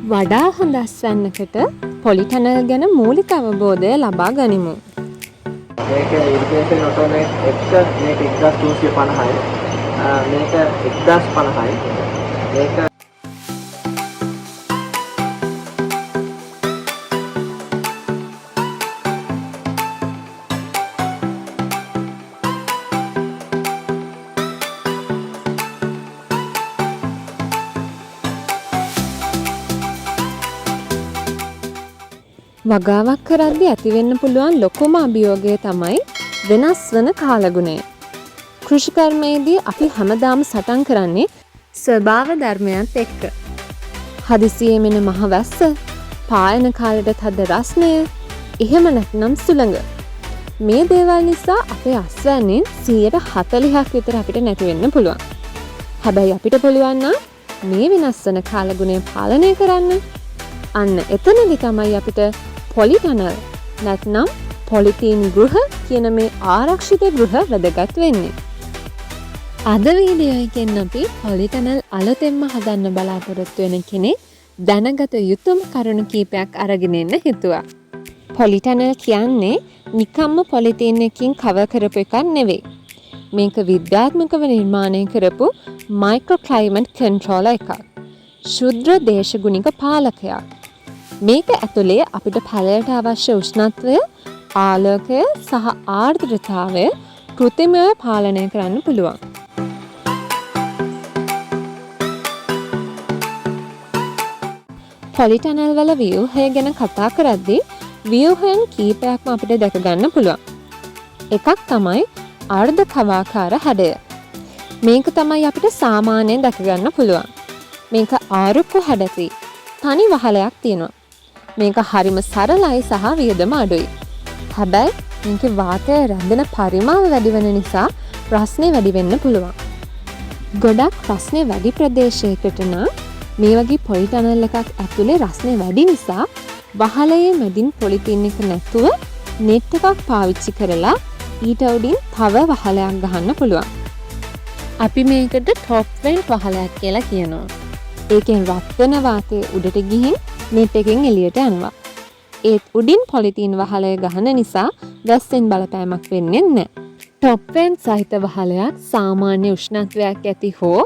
වඩා හොඳ අස්වැන්නකට පොලිටනල් ගැන මූලික අවබෝධය ලබා ගනිමු. මේක ඉරිගේෂන් ඔටෝමේට් එක මේක 1350යි. මේක 1050යි. මේක වගාවක් කරද්දී ඇතිවෙන්න පුළුවන් ලොකුම අභියෝගය තමයි වෙනස් වන කාලගුණය. කෘෂිකර්මයේදී අපි හැමදාම සටන් කරන්නේ ස්වභාව ධර්මයත් එක්ක. හදිසියෙම එන මහ වැස්ස, පායන කාලෙට තද රස්නය, එහෙම නැත්නම් සුළඟ. මේ දේවල් නිසා අපේ අස්වැන්නෙන් 40%ක් විතර අපිට නැති වෙන්න පුළුවන්. හැබැයි අපිට පුළුවන් නම් මේ වෙනස් වන කාලගුණය පාලනය කරන්න. අන්න එතනදි තමයි අපිට පොලිටනල් නැත්නම් පොලිතීන් ගෘහ කියන මේ ආරක්ෂිත ගෘහ වැදගත් වෙන්නේ. අද වීඩියෝ එකෙන් අපි පොලිටනල් අලුතෙන්ම හදන්න බලාපොරොත්තු වෙන කෙනෙක් දැනගත යුතුම කරුණු කීපයක් අරගෙන එන්න හිතුවා. පොලිටනල් කියන්නේ නිකම්ම පොලිතීන් එකකින් කවර් කරපු එකක් නෙවෙයි. මේක විද්‍යාත්මකව නිර්මාණය කරපු මයික්‍රෝ ක්ලයිමේට් කන්ට්‍රෝලර් එකක්. ශුද්‍ර දේශගුණික පාලකයක්. මේක ඇතුලේ අපිට පැලයට අවශ්‍ය උෂ්ණත්වය, ආලෝකය සහ ආර්ද්‍රතාවය කෘත්‍රිමව පාලනය කරන්න පුළුවන්. පොලිටනල් වල ව්‍යුහය ගැන කතා කරද්දී ව්‍යුහයන් කීපයක්ම අපිට දැක ගන්න පුළුවන්. එකක් තමයි අර්ධ කවාකාර හැඩය. මේක තමයි අපිට සාමාන්‍යයෙන් දැක ගන්න පුළුවන්. මේක ආරුක්කු හැඩති. තනි වහලයක් තියෙනවා. මේක හරිම සරලයි සහ වියදම අඩුයි. හැබැයි මේකේ වාතය රැඳෙන පරිමාව වැඩි වෙන නිසා රස්නේ වැඩි වෙන්න පුළුවන්. ගොඩක් රස්නේ වැඩි ප්‍රදේශයකට නම් මේ වගේ පොලි ටනල් එකක් ඇතුලේ රස්නේ වැඩි නිසා වහලයේ මැදින් පොලිතීන් එක නැතුව නෙට් එකක් පාවිච්චි කරලා ඊට උඩින් තව වහලයක් ගහන්න පුළුවන්. අපි මේකට ටොප් වෙන්ට් වහලයක් කියලා කියනවා. ඒකෙන් රත් වෙන වාතය උඩට ගිහින් නෙට් එකෙන් එළියට යනවා. ඒත් උඩින් පොලිතීන් වහලය ගහන නිසා වැස්සෙන් බලපෑමක් වෙන්නේ නැහැ. ටොප් වෙන්ට් සහිත වහලයක් සාමාන්‍ය උෂ්ණත්වයක් ඇති හෝ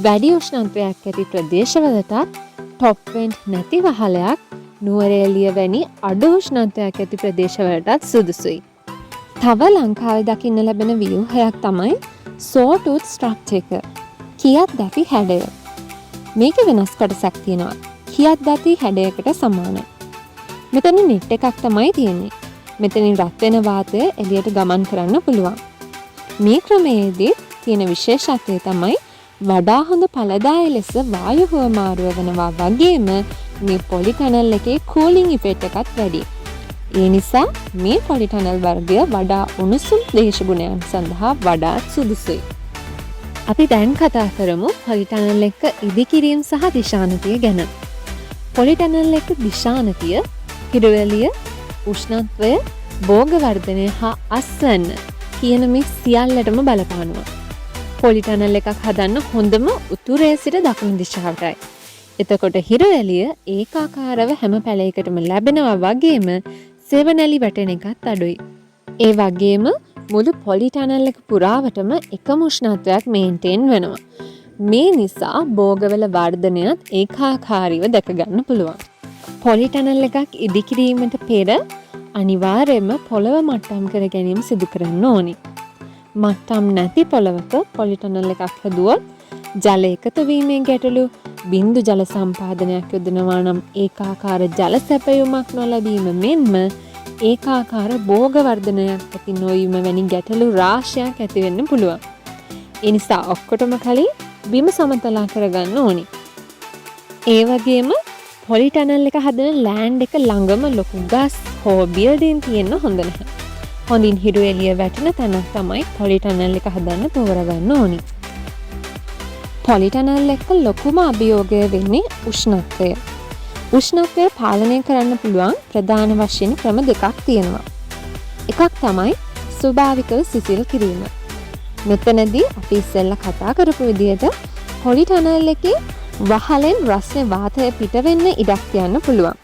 වැඩි උෂ්ණත්වයක් ඇති ප්‍රදේශවලටත් ටොප් වෙන්ට් නැති වහලයක් නුවරඑළිය වැනි අඩු උෂ්ණත්වයක් ඇති ප්‍රදේශවලටත් සුදුසුයි. තව ලංකාවේ දකින්න ලැබෙන ව්‍යුහයක් තමයි සෝටූත් ස්ට්‍රක්චර් එක. කියත් දැති හැඩය. මේක වෙනස් කොටසක් තියෙනවා. කියත් දැති හැඩයකට සමානයි. මෙතන නෙට් එකක් තමයි තියෙන්නේ. මෙතනින් රත් වෙන වාතය එළියට ගමන් කරන්න පුළුවන්. මේ ක්‍රමයේදී තියෙන විශේෂත්වය තමයි වඩා හොඳ ඵලදායී ලෙස වායු හුවමාරුව වෙනවා වගේම මේ පොලි ටනල් එකේ කූලින් ඉෆෙක්ට් එකත් වැඩි. ඒ නිසා මේ පොලි ටනල් වර්ගය වඩා උණුසුම් දේශගුණයන් සඳහා වඩාත් සුදුසුයි. අපි දැන් කතා කරමු පොලි ටනල් එක ඉදිකිරීම සහ දිශානතිය ගැන. පොලි ටනල් එක දිශානතිය, හිරුවැලිය, උෂ්ණත්වය, භෝග වර්ධනය හා අස්වැන්න කියන මේ සියල්ලටම බලපානවා. පොලි ටනල් එකක් හදන්න හොඳම උතුරේ සිට දකුණු දිශාවටයි. එතකොට හිරුවැලිය ඒකාකාරව හැම පැලයකටම ලැබෙනවා වගේම සෙවණැලි වැටෙන එකත් අඩුයි. ඒ වගේම මුළු පොලි ටනල් එක පුරාවටම එකම උෂ්ණත්වයක් මේන්ටේන් වෙනවා. මේ නිසා භෝගවල වර්ධනයත් ඒකාකාරීව දැක ගන්න පුළුවන්. පොලි ටනල් එකක් ඉදිකිරීමට පෙර අනිවාර්යයෙන්ම පොළව මට්ටම් කර ගැනීම සිදු කරන්න ඕනි. මට්ටම් නැති පොළවක පොලි ටනල් එකක් හැදුවොත් ජල එකතු වීමේ ගැටලු, බින්දු ජල සම්පාදනයක් යොදනවා නම් ඒකාකාර ජල සැපයුමක් නොලැබීම මෙන්ම ඒකාකාර භෝග වර්ධනයක් ඇති නොවීම වැනි ගැටලු රාශියක් ඇති වෙන්න පුළුවන්. ඒ නිසා ඔක්කොටම කලින් බිම සමතලා කරගන්න ඕනි. ඒ වගේම පොලි ටනල් එක හදන ලෑන්ඩ් එක ළඟම ලොකු ගස් හෝ බිල්ඩින් තියෙන්න හොඳ නැහැ. හොඳින් හිරු එළිය වැටෙන තැනක් තමයි පොලි ටනල් එක හදන්න තෝරගන්න ඕනි. පොලි ටනල් එක ලොකුම අභියෝගය වෙන්නේ උෂ්ණත්වය. උෂ්ණත්වය පාලනය කරන්න පුළුවන් ප්‍රධාන වශයෙන් ක්‍රම දෙකක් තියෙනවා. එකක් තමයි ස්වභාවිකව සිසිල් කිරීම. මෙතනදී අපි ඉස්සෙල්ලා කතා කරපු විදිහට පොලි ටනල් එකේ වහලෙන් රස්නේ වාතය පිට වෙන්න ඉඩක් තියන්න පුළුවන්.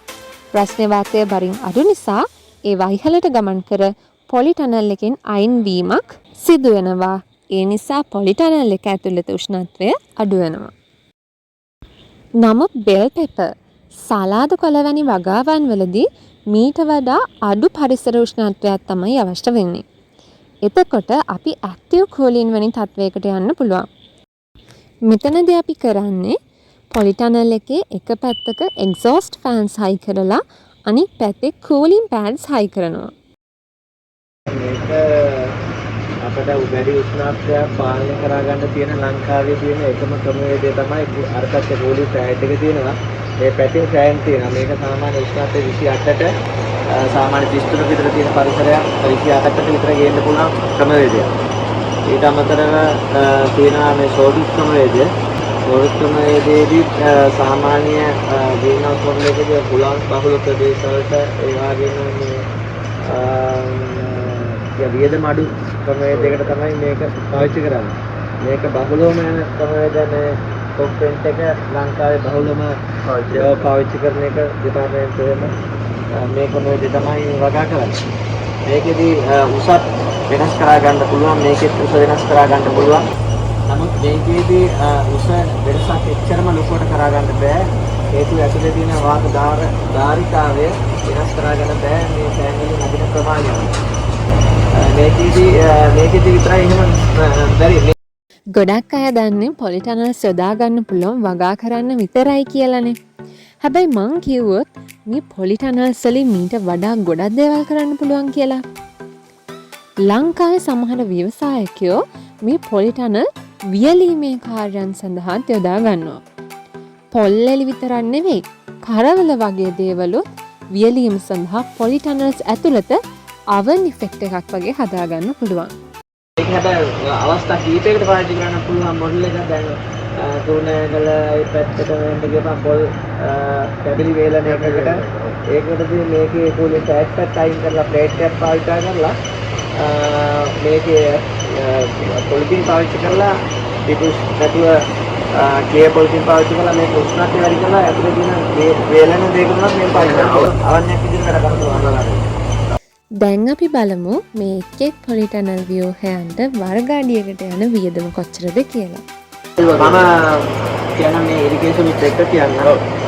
රස්නේ වාතය බරින් අඩු නිසා ඒවා ඉහළට ගමන් කර පොලිටනල් එකෙන් අයින් වීමක් සිදු වෙනවා. ඒ නිසා පොලිටනල් එක ඇතුළත උෂ්ණත්වය අඩු වෙනවා. නමුත් බෙල් පෙපර්, සලාද කොළ වැනි වගාවන් වලදී මීට වඩා අඩු පරිසර උෂ්ණත්වයක් තමයි අවශ්‍ය වෙන්නේ. එතකොට අපි ඇක්ටිව් කූලින් වැනි තත්වයකට යන්න පුළුවන්. මෙතනදී අපි කරන්නේ පොලිටනල් එකේ එක පැත්තක එක්සෝස්ට් ෆෑන්ස් හයි කරලා අනිත් පැත්තේ කූලින් පෑඩ්ස් හයි කරනවා. මේක අපිට වැඩි උෂ්ණත්වයක් පාලනය කරගන්න තියෙන ලංකාවේ තියෙන එකම ක්‍රමවේදය තමයි අර පැත්තේ කූලින් පෑඩ් එක තියෙනවා. මේ පැත්තේ ෆෑන් තියෙනවා. මේක සාමාන්‍ය උෂ්ණත්වය 28ට, සාමාන්‍ය 33 විතර තියෙන පරිසරයක් 28කට විතර ගේන්න පුළුවන් ක්‍රමවේදයක්. ඊට අමතරව තියෙනවා මේ සෝඩික් ක්‍රමවේදය. සෝඩික් ක්‍රමවේදයේදී සාමාන්‍ය ග්‍රීන් හවුස් මොඩල් එකේදී හුලං බහුල ප්‍රදේශවලට, ඒ වගේම මේ වියදම අඩු ක්‍රමවේදයකට තමයි මේක පාවිච්චි කරන්නේ. මේක බහුලවම යන ක්‍රමවේද මේ ටොප් වෙන්ට් එක ලංකාවේ බහුලවම පාවිච්චි කරන එක දෙපාර්තමේන්තුවේම මේ ක්‍රමවේදය තමයි වගා කරන්නේ. මේකෙදි උසත් වෙනස් කරා ගන්න පුළුවන්. මේකෙත් උස වෙනස් කරා ගන්න පුළුවන්. නමුත් මේකේදී උස වෙනසක් එච්චරම ලොකුවට කරා ගන්න බෑ. හේතුව ඇතුලේ තියෙන වාත ධාරිතාවය වෙනස් කරා ගන්න බෑ මේ ෆෑන් වලින් අදින ප්‍රමාණය. මේකේදී විතරයි එහෙම බැරි. ගොඩක් අය දන්නේ පොලිටනල්ස් යොදා ගන්න පුළුවන් වගා කරන්න විතරයි කියලානේ. හැබැයි මං කිව්වොත් මේ පොලිටනල්ස් වලින් මීට වඩා ගොඩක් දේවල් කරන්න පුළුවන් කියලා. ලංකාවේ සමහර ව්‍යවසායකයෝ මේ පොලිටනල් වියලීමේ කාර්යයන් සඳහාත් යොදා ගන්නවා. පොල් එලි විතරක් නෙවෙයි, කරවල වගේ දේවලුත් වියලීම සඳහා පොලිටනල්ස් ඇතුළත අවන් ඉෆෙක්ට් එකක් වගේ හදාගන්න පුළුවන්. ඒක හැබැයි අවස්ථා කීපයකට පාවිච්චි කරන්න පුළුවන් මොඩල් එක. දැන් කුරුණෑගල ඒ පැත්තට වෙන්න ගියපන් පොල් කැබලි වේලන එකකට ඒකටදී මේකේ කූලින් පෑඩ් පැත්ත අයින් කරලා ප්ලේට් එකක් පාවිච්චි කරලා මේකේ පොලිතින් පාවිච්චි කරලා ඩිෆියුස් නැතුව ක්ලියර් පොලිතින් පාවිච්චි කරලා මේක උෂ්ණත්වය වැඩි කරලා ඇතුලේ තියෙන වේලන දෙයකට උනත් මේක පාවිච්චි කරන්න පුළුවන්. අවන් එකක් විදිහට වැඩ කරන්න පුළුවන්. දැන් අපි බලමු මේ එක් එක් පොලිටනල් ව්‍යුහයන්ට වර්ග අඩියකට යන වියදම කොච්චරද කියලා. මම කියන මේ ඉරිගේෂන් විත් එක කියන්න.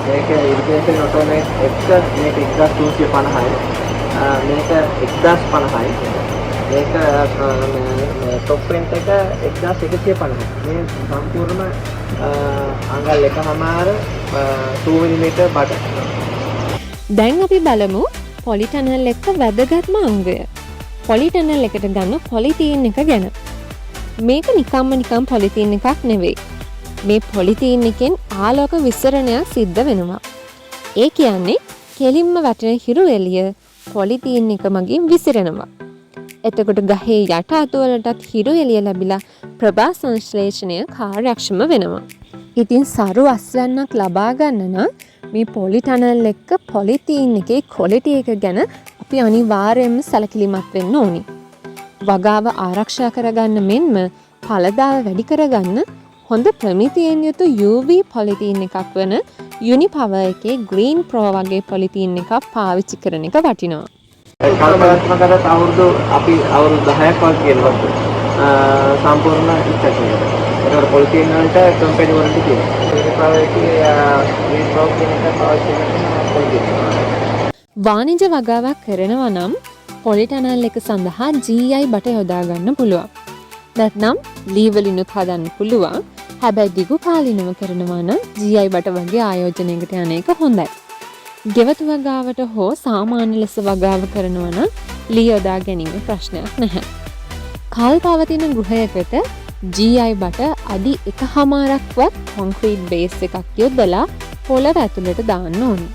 මේක ඉරිගේෂන් ඔටෝමේට් එක මේක 1350යි. මේක 1050යි. මේක මේ ටොප් වෙන්ට් එක 1150යි. මේ සම්පූර්ණම අඟල් 1.5 2 mm බට. දැන් අපි බලමු පොලිටනල් එක වැදගත්ම අංගය, පොලිටනල් එකට ගන්න පොලිතීන් එක ගැන. මේක නිකම්ම නිකම් පොලිතීන් එකක් නෙවෙයි. මේ පොලිතීන් එකෙන් ආලෝක විසරණයක් සිද්ධ වෙනවා. ඒ කියන්නේ කෙලින්ම වැටෙන හිරු එළිය පොලිතීන් එක මගින් විසිරෙනවා. එතකොට ගහේ යට අතු වලටත් හිරු එළිය ලැබිලා ප්‍රභා සංශ්ලේෂණය කාර්යක්ෂම වෙනවා. ඉතින් සරු අස්වැන්නක් ලබා ගන්න නම් මේ පොලිටනල් එක්ක පොලිතීන් එකේ ක්වොලිටි එක ගැන අපි අනිවාර්යයෙන්ම සැලකිලිමත් වෙන්න ඕනි. වගාව ආරක්ෂා කරගන්න මෙන්ම ඵලදාව වැඩි කරගන්න හොඳ ප්‍රමිතියෙන් යුතු UV පොලිතීන් එකක් වන යුනිපවර් එකේ ග්‍රීන් ප්‍රෝ වගේ පොලිතීන් එකක් පාවිච්චි කරන එක වටිනවා. කල්පනාත්මක කරත් අපි අවුරුදු 10ක් වගේ කියනවා සම්පූර්ණ ඉන්ස්ට්‍රක්ෂන් එකට. ඒකට පොලිතීන් වලට කම්පැනි වොරන්ටි තියෙනවා. යුනිපවර් එකේ ග්‍රීන් ප්‍රෝ කියන එක පාවිච්චි කරන පොලිතීන්. වාණිජ වගාවක් කරනවා නම් පොලිටනල් එක සඳහා GI බට යොදා ගන්න පුළුවන්. නැත්නම් ලී වලිනුත් හදන්න පුළුවන්. හැබැයි දිගු කාලිනව කරනවා නම් GI බට වගේ ආයෝජනයකට යන එක හොඳයි. ගෙවතු වගාවට හෝ සාමාන්‍ය ලෙස වගාව කරනවා නම් ලී යොදා ගැනීම ප්‍රශ්නයක් නැහැ. කල් පවතින ගෘහයකට GI බට අඩි 1.5ක්වත් කොන්ක්‍රීට් බේස් එකක් යොදලා පොළව ඇතුළට දාන්න ඕනි.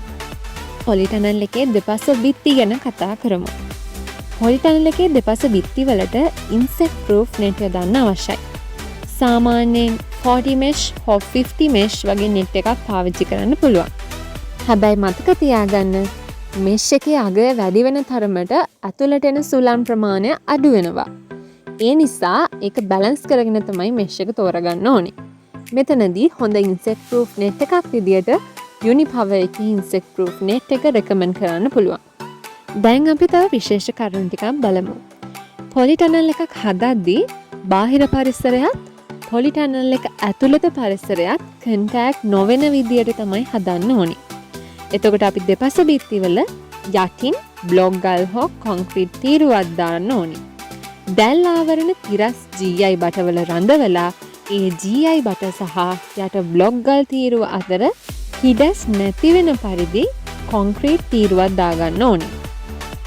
පොලිටනල් එකේ දෙපස බිත්ති ගැන කතා කරමු. පොලිටනල් එකේ දෙපස බිත්ති වලට ඉන්සෙක්ට් ප්‍රූෆ් නෙට් යොදන්න අවශ්‍යයි. සාමාන්‍යයෙන් 40 mesh හෝ 50 mesh වගේ නෙට් එකක් පාවිච්චි කරන්න පුළුවන්. හැබැයි මතක තියාගන්න, මෙෂ් එකේ අගය වැඩි වෙන තරමට ඇතුළට එන සුළං ප්‍රමාණය අඩු වෙනවා. ඒ නිසා ඒක බැලන්ස් කරගෙන තමයි මෙෂ් එක තෝරගන්න ඕනේ. මෙතනදී හොඳ ඉන්සෙක්ට් ප්‍රූෆ් නෙට් එකක් විදියට යුනිපවර් එකේ ඉන්සෙක්ට් ප්‍රූෆ් නෙට් එක රෙකමන්ඩ් කරන්න පුළුවන්. දැන් අපි තව විශේෂ කරුණු ටිකක් බලමු. පොලි ටනල් එකක් හදද්දී බාහිර පරිසරයත් පොලි ටනල් එක ඇතුළත පරිසරයත් කන්ටැක්ට් නොවන විදියට තමයි හදන්න ඕනි. එතකොට අපි දෙපස බිත්තිවල යටින් බ්ලොක් ගල් හෝ කොන්ක්‍රීට් තීරුවක් දාන්න ඕනි. දැල් ආවරණ තිරස් GI බටවල රඳවලා ඒ GI බට සහ යට බ්ලොක් ගල් තීරුව අතර හිඩැස් නැති වෙන පරිදි කොන්ක්‍රීට් තීරුවක් දාගන්න ඕනි.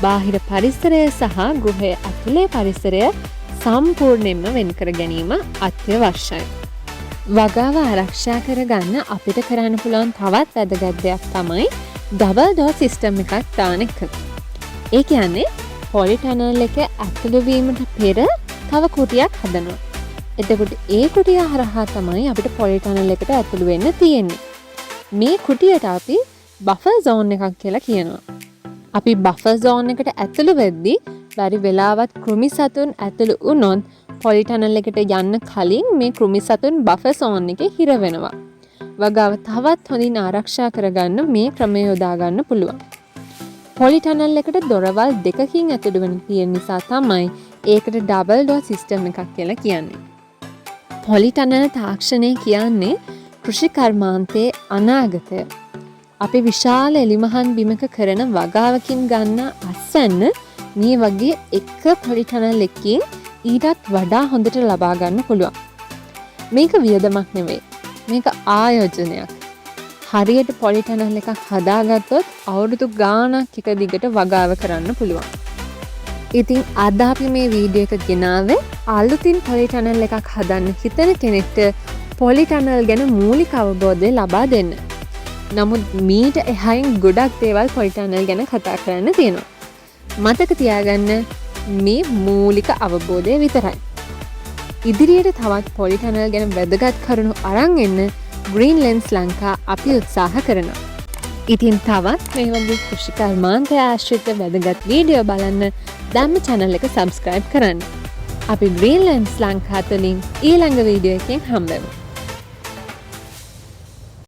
බාහිර පරිසරය සහ ගෘහය ඇතුලේ පරිසරය සම්පූර්ණයෙන්ම වෙන් කර ගැනීම අත්‍යවශ්‍යයි. වගාව ආරක්ෂා කරගන්න අපිට කරන්න පුළුවන් තවත් වැදගත් දෙයක් තමයි ඩබල් ඩෝර් සිස්ටම් එකක් දාන එක. ඒ කියන්නේ පොලි ටනල් එක ඇතුළු වීමට පෙර තව කුටියක් හදනවා. එතකොට ඒ කුටිය හරහා තමයි අපිට පොලි ටනල් එකට ඇතුළු වෙන්න තියෙන්නේ. මේ කුටියට අපි බෆර් සෝන් එකක් කියලා කියනවා. අපි බෆර් සෝන් එකට ඇතුළු වෙද්දී බැරි වෙලාවත් කෘමි සතුන් ඇතුළු වුණොත් පොලි ටනල් එකට යන්න කලින් මේ කෘමි සතුන් බෆර් සෝන් එකේ හිර වෙනවා. වගාව තවත් හොඳින් ආරක්ෂා කරගන්න මේ ක්‍රමය යොදා ගන්න පුළුවන්. පොලි ටනල් එකට දොරවල් දෙකකින් ඇතුළු වෙන තියෙන නිසා තමයි ඒකට ඩබල් ඩෝර් සිස්ටම් එකක් කියලා කියන්නේ. පොලි ටනල් තාක්ෂණය කියන්නේ කෘෂි කර්මාන්තයේ අනාගතය. අපි විශාල එලිමහන් බිමක කරන වගාවකින් ගන්න අස්වැන්න මේ වගේ එක පොලි ටනල් එකකින් ඊටත් වඩා හොඳට ලබා ගන්න පුළුවන්. මේක වියදමක් නෙවෙයි. මේක ආයෝජනයක්. හරියට පොලි ටනල් එකක් හදාගත්තොත් අවුරුදු ගාණක් එක දිගට වගාව කරන්න පුළුවන්. ඉතින් අද අපි මේ වීඩියෝ එක ගෙනාවේ අලුතින් පොලි ටනල් එකක් හදන්න හිතන කෙනෙක්ට පොලි ටනල් ගැන මූලික අවබෝධය ලබා දෙන්න. නමුත් මීට එහායින් ගොඩක් දේවල් පොලි ටනල් ගැන කතා කරන්න තියෙනවා. මතක තියාගන්න, මේ මූලික අවබෝධය විතරයි. ඉදිරියට තවත් පොලි ටනල් ගැන වැදගත් කරුණු අරන් එන්න ග්‍රීන් ලෙන්ස් ලංකා අපි උත්සාහ කරනවා. ඉතින් තවත් මේ වගේ කෘෂි කර්මාන්තය ආශ්‍රිත වැදගත් වීඩියෝ බලන්න දැන්ම චැනල් එක සබස්ක්‍රයිබ් කරන්න. අපි ග්‍රීන් ලෙන්ස් ලංකා තුළින් ඊළඟ වීඩියෝ එකෙන් හම්බෙමු.